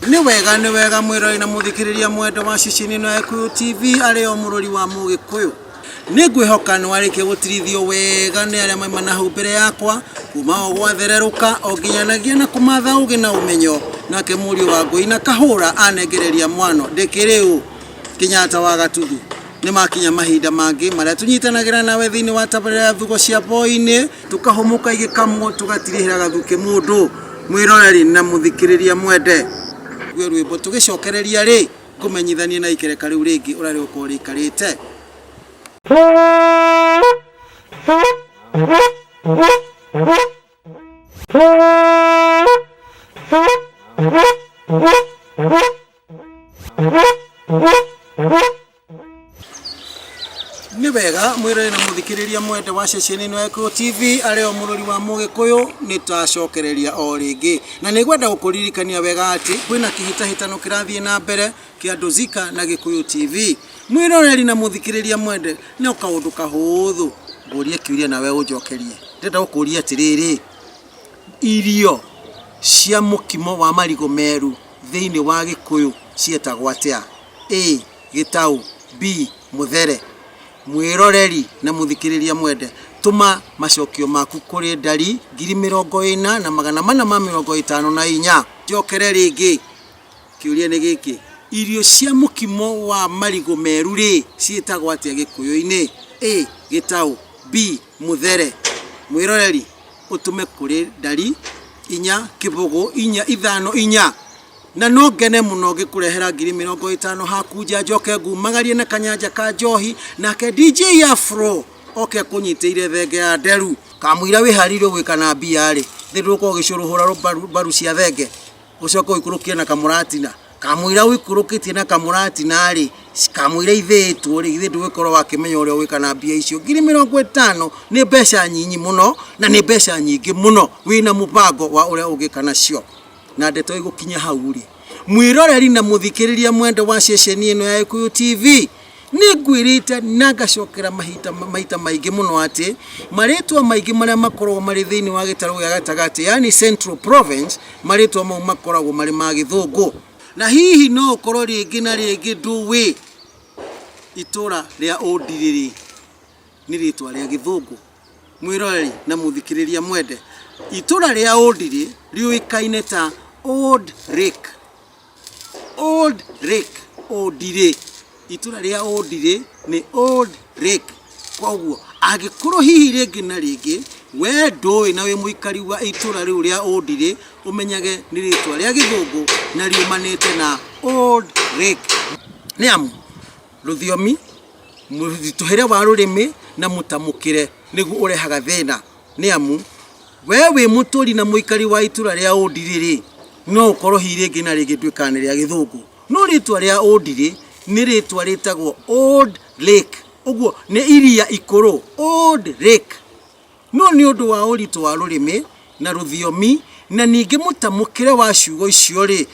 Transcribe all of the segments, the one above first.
Nĩ wega nĩ wega mwĩrori na mũthikĩrĩria mwendo wa ceceni ĩno ya Gĩkũyũ TV arĩ o mũrori wa Mũgĩkũyũ. Nĩ ngwĩhoka nĩ warĩkia gũtirithio wega nĩ arĩa maima na hau mbere yakwa kuma o gwathererũka o nginyanagia na kũmatha ũgĩ na ũmenyo nake mũriũ wa ngũi na kahũra anengereria mwano ndĩkĩrĩ ũ Kenyatta wa Gatuthu. Nĩ makinya mahinda mangĩ marĩa tũnyitanagĩra nawe thĩinĩ wa tabarĩra ya thugo cia boinĩ tũkahũmũka igĩkamwo tũgatirihĩra gathukĩ mũndũ mwĩroreri na mũthikĩrĩria mwende. Gue rwĩmbo tũgĩcokereria rĩ ngũmenyithanie na ikereka rĩu rĩngĩ ũrĩa rĩgũkorwo rĩikarĩte. Nĩ wega mwĩrore na mũthikĩrĩria mwende wa ceceni ĩno ya Gĩkũyũ TV arĩ o mũrori wa Mũgĩkũyũ nĩ twacokereria o rĩngĩ na nĩ ngwenda gũkũririkania wega atĩ kwĩna kĩhĩtahĩtano kĩrathiĩ na mbere kĩa Ndũzika na Gĩkũyũ TV. Mwĩroreri na mũthikĩrĩria mwende no kaũndũ kahũthũ ngũrie kĩũria nawe ũnjokerie. Ndĩrenda gũkũria atĩrĩrĩ, irio cia mũkimo wa marigũ meru thĩinĩ wa Gĩkũyũ ciĩtagwo atĩa? A. Gĩtaũ B. Mũthere. Mwĩroreri na mũthikĩrĩria mwende, tũma macokio maku kũrĩ ndari 40454. Njokere rĩngĩ, kĩũria nĩ gĩkĩ, irio cia mũkimo wa marigũ meru rĩ, ciĩtagwo atĩa Gĩkũyũ-inĩ? A. Gĩtaũ B. Mũthere. Mwĩroreri, ũtũme kũrĩ ndari 4 kĩbũgũ 4 5 4 na no ngene mũno ngĩkũrehera 50,000 haku nja njoke ngumagarie na kanyanja ka njohi nake DJ Afro oke akũnyitĩire thenge ya nderu kamũira wĩharĩirio gwĩka na mbia rĩ thĩ ndũgũkorwo ũgĩcũrũhũra mbaru cia thenge ũcoke ũikũrũkie na kamũratina kamũira ũikũrũkĩtie na kamũratina rĩ kamũira ithĩĩtwo rĩ githĩ ndũgũkorwo wakĩmenya ũrĩa ũgwĩka na mbia icio 50,000 nĩ mbeca nyinyi mũno na nĩ mbeca nyingĩ mũno wĩna mũbango wa ũrĩa ũngĩka nacio na ndeto ĩgũkinya hau rĩ mwĩroreri na mũthikĩrĩria mwende wa ceceni ĩno ya Gĩkũyũ TV nĩ ngwĩrĩte na ngacokera mahinda maita maingĩ mũno atĩ marĩtwa maingĩ marĩa makoragwo marĩ thĩinĩ wa gĩtarũ gĩa gatagatĩ yani Central Province marĩtwa mau makoragwo marĩ ma gĩthũngũ na hihi no ũkorwo rĩngĩ na rĩngĩ ndũĩ itũra rĩa Ũndirĩrĩ nĩ rĩtwa rĩa gĩthũngũ mwĩroreri na mũthikĩrĩria mwende itũra rĩa Ũndirĩ rĩũĩkaine ta Old Lake Old Lake Ũndirĩ itũra rĩa Ũndirĩ nĩ Old Lake koguo angĩkorwo hihi rĩngĩ na rĩngĩ we ndũĩ na wĩ mũikari wa itũra rĩu rĩa Ũndirĩ ũmenyage nĩ rĩtwa rĩa gĩthũngũ na riumanĩte na Old Lake nĩ amu rũthiomi mũritũhĩre wa rũrĩmĩ na mũtamũkĩre nĩguo ũrehaga thĩna nĩ amu we wĩ mũtũri na mũikari wa itũra rĩa Ũndirĩ rĩ no ũkorwo hihi rĩngĩ na rĩngĩ ndũĩkaga nĩ rĩa gĩthũngũ no rĩtwa rĩa Ũndirĩ nĩ rĩtwa rĩtagwo Old Lake ũguo nĩ iria ikũrũ Old Lake no nĩ ũndũ wa ũritũ wa rũrĩmĩ na rũthiomi na ningĩ mũtamũkĩre wa ciugo icio rĩ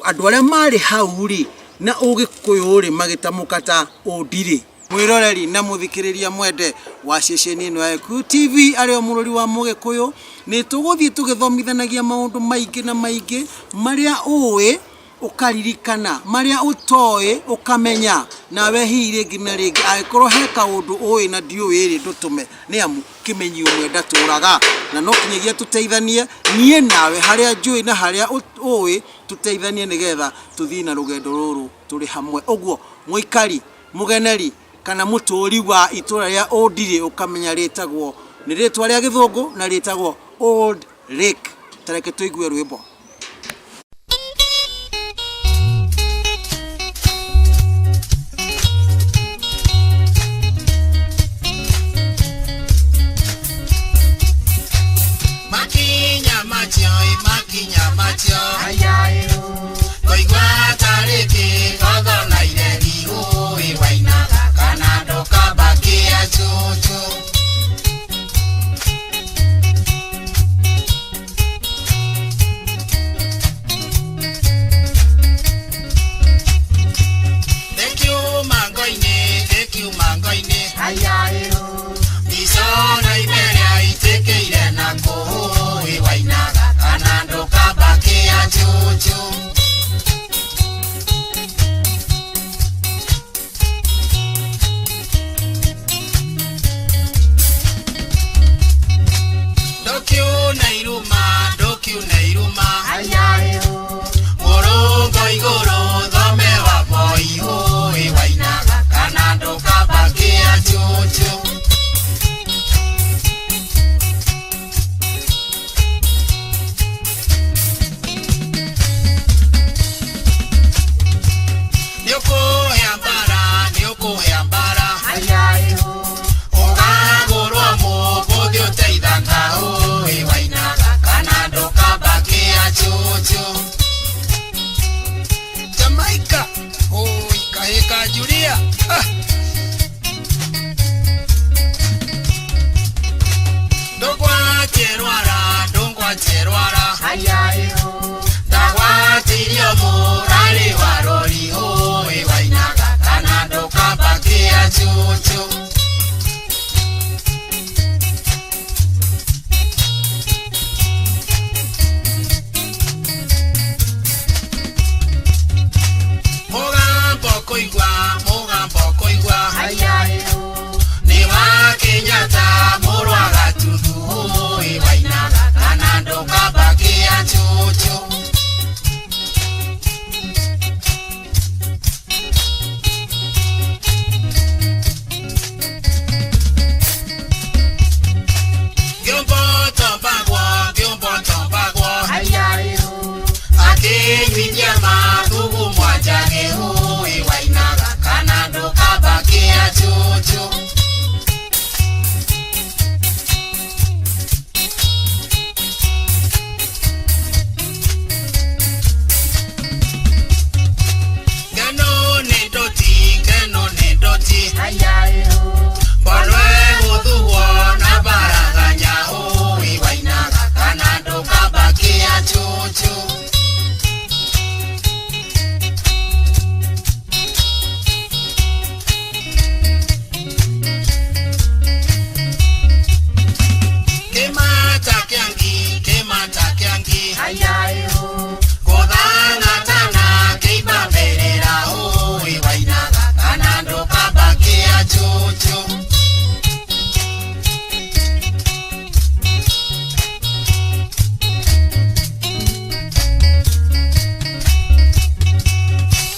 andũ arĩa marĩ hau rĩ na ũgĩkũyũ rĩ magĩtamũka ta Ũndirĩ. Mwĩroreri na mũthikĩrĩria mwende wa ceceni ĩno ya Gĩkũyũ TV arĩ o mũrori wa Mũgĩkũyũ nĩ tũgũthiĩ tũgĩthomithanagia maũndũ maingĩ na maingĩ marĩa ũĩ ũkaririkana marĩa ũtoĩ ũkamenya nawe hihi rĩngĩ na rĩngĩ angĩkorwo he kaũndũ ũĩ na ndiũĩ rĩ ndũtũme nĩ amu kĩmenyi ũmwe ndatũraga na no kinyagia tũteithanie niĩ nawe harĩa njũĩ na harĩa ũĩ tũteithanie nĩgetha tũthiĩ na rũgendo rũrũ tũrĩ hamwe ũguo mũikari mũgeneri kana mũtũri wa itũra rĩa Ũndirĩ ũkamenya rĩtagwo nĩ rĩtwa rĩa gĩthũngũ na rĩtagwo Old Lake. Tareke tũigue rwĩmbo. Makinya macio, makinya macio, Twaigua tarĩ kĩgotho na ireri ũĩ wainaga kana ndũkambakia cucu. Nĩũkũhĩa mbara, nĩũkũhĩa mbara. Ũkagũrwo mũbũthĩ ũteithaka ũĩ wainaga kana ndũkambakia cucu. Jamaica, oi kahĩka Julia. Ah. Ndũgwatĩrwara, ndũgwatĩrwara. Ndagwatirio mũrarĩ wa rũri ũĩ wainaga kana ndũkambakia cucu. Mũgambo kũigua, mũgambo kũigua. Nĩ wa Kenyatta mũrũ wa Gatundu ũĩ wainaga kana ndũkambakia cucu. Ngĩũmbũtwo mbagwo, ngĩũmbũtwo mbagwo. Akĩnyuithia mathugu mwanjage ũĩ wainaga kana ndũkambakia cucu. Ngeno nĩ ndũti, ngeno nĩ ndũti. Mbono ĩgũthugwo na baraganya ũĩ wainaga kana ndũkambakia cucu. Kĩmata kĩa ngi, kĩmata kĩa ngi. Gũthang'atana kĩimbambĩrĩra ũĩ wainaga kana ndũkambakia cucu.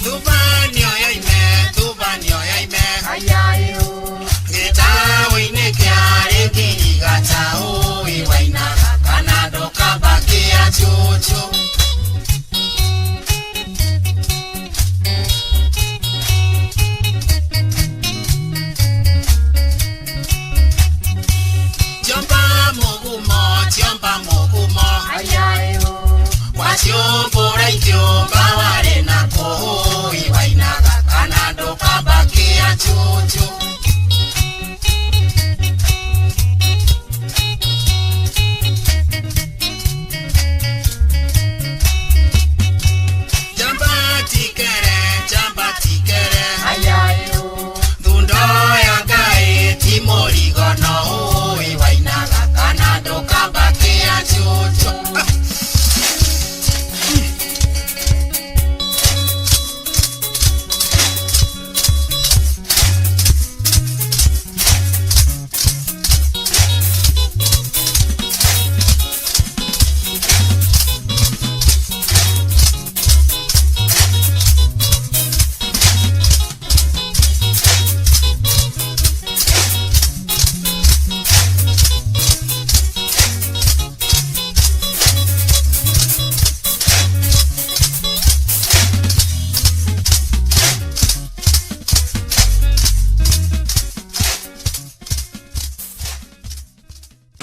Thuba nĩoyaime, thuba nĩoyaime. Gĩtaũ-inĩ kĩarĩ ngirigaca ũĩ wainaga kana ndũkambakia cucu. Ciomba mũgumo, ciomba mũgumo. Waciũmbũra ikĩũmba warĩ na kũũĩ wainaga kana ndũkambakia cucu. Jamba tikere, jamba tikere. Thundo ya Ngai ti mũrigo no ũĩ wainaga kana ndũkambakia cucu. Ah.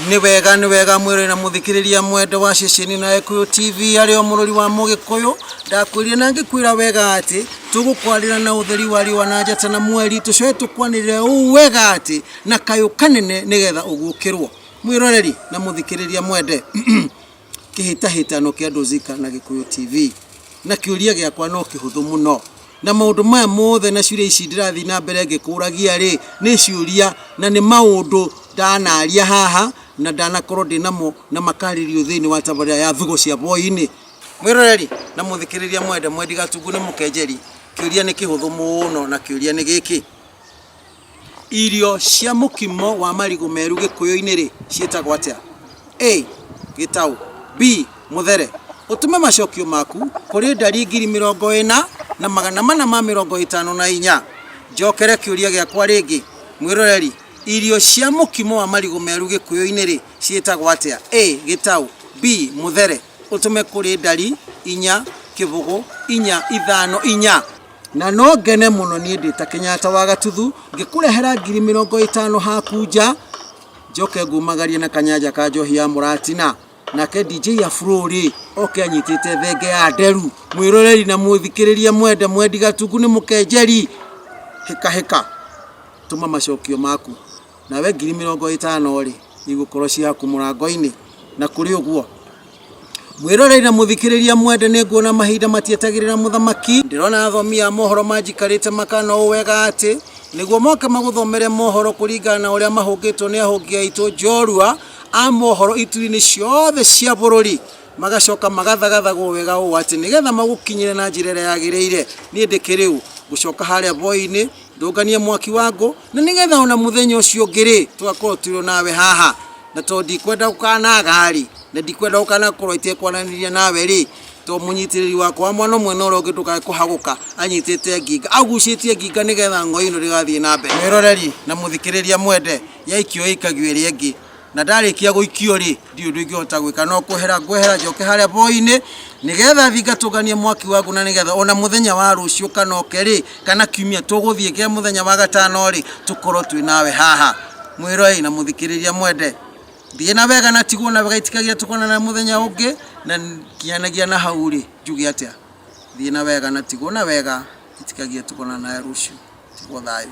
Nĩ wega, nĩ wega, mwĩrĩ na mũthikĩrĩria mwende wa ceceni na Gĩkũyũ TV arĩ o mũrũri wa mũgĩkũyũ. Ndakwĩrire na ngĩkwĩra wega atĩ tũgũkwarĩra na ũtheri wa riũa na njata na mweri, tũcoe tũkwanĩrĩre ũũ wega atĩ na kayũ kanene nĩgetha ũguũkĩrwo. Mwĩroreri na mũthikĩrĩria mwende, kĩhĩtahĩtano kĩa Ndũzika na Gĩkũyũ TV, na kĩũria gĩakwa no kĩhũthũ mũno, na maũndũ maya mothe na ciũria ici ndĩrathiĩ na mbere ngĩkũragia rĩ, nĩ ciũria na nĩ maũndũ ndanaria haha na ndanakorwo ndĩ namo na makarĩrio thĩinĩ wa tabarĩra ya Thugo cia Boi-inĩ. Mwĩroreri na mũthikĩrĩria mwende, Mwendi Gatungu nĩ mũkenjeri. Kĩũria nĩ kĩhũthũ mũno na kĩũria nĩ gĩkĩ: irio cia mũkimo wa marigũ meru gĩkũyũ-inĩ rĩ, ciĩtagwo atĩa? A gĩtaũ, B mũthere. Ũtũme macokio maku kũrĩ ndari 40454. Njokere kĩũria gĩakwa rĩngĩ, mwĩroreri, irio cia mũkimo wa marigũ meru gĩkũyũ-inĩ rĩ, ciĩtagwo atĩa? A gĩtaũ, B mũthere. Ũtũme kũrĩ ndari 4 0 4 5 4. Na no ngene mũno niĩ ndĩ ta Kenyatta wa Gatuthu ngĩkũrehera 50,000 haku nja, njoke ngumagarie na kanyanja ka njohi ya mũratina. Nake DJ Afro rĩ, oke anyitĩte thenge ya nderu. Mwĩroreri na mũthikĩrĩria mwende Mwendi Gatungu nĩ mũkenjeri. Hĩka hĩka, tũma macokio maku. Nawe 50,000 rĩ, igũkorwo ci haku mũrango-inĩ. Na kũrĩ ũguo, mwĩroreri na mũthikĩrĩria mwende, nĩ nguona mahinda matietagĩrĩra mũthamaki. Ndĩrona athomi a mohoro manjikarĩte makana ũũ wega atĩ nĩguo moke magũthomere mohoro kũringana na ũrĩa mahũngĩtwo nĩ ahũngi aitũ njorua a mohoro ituri-inĩ ciothe cia bũrũri, magacoka magathagathagwo wega ũũ atĩ nĩgetha magũkinyĩre na njĩra ĩrĩa yagĩrĩire. Niĩ ndĩkĩrĩ ũ ngũcoka harĩa boi-inĩ ndũnganie mwaki wa ngũ, na nĩgetha ona mũthenya ũcio ũngĩ rĩ, tũgakorwo tũrĩ nawe haha. Na tondũ ndikwenda gũkanaga rĩ, na ndikwenda gũkanakorwo itekwaranĩria nawe rĩ, to mũnyitĩrĩri wakwa wa mwana ũmwe na ũrĩa ũngĩ ndũkae kũhagũka anyitĩte nginga, agucĩtie nginga nĩgetha ng'oi ĩno ndĩgathiĩ na mbere. Mwĩroreri na mũthikĩrĩria mwende, yaikio ĩikagio ĩrĩa ĩngĩ, na ndarĩkia gũikio rĩ, ndirĩ ũndũ ingĩhota gwĩka no kwehera ngwehera njoke harĩa boi-inĩ nĩgetha thiĩ ngatũnganie mwaki wangu, na nĩgetha ona mũthenya wa rũciũ kana oke rĩ, kana kiumia tũgũthiĩ kĩa mũthenya wa gatano rĩ, tũkorwo twĩ nawe haha. Mwĩroreri na mũthikĩrĩria mwende, thiĩ na wega na tigwo na wega, itikagia tũkonana mũthenya ũngĩ, na nginyanagia na hau rĩ, njuge atĩa? Thiĩ na wega na tigwo na wega, itikagia tũkonana nawe rũciũ. Tigwo thayũ.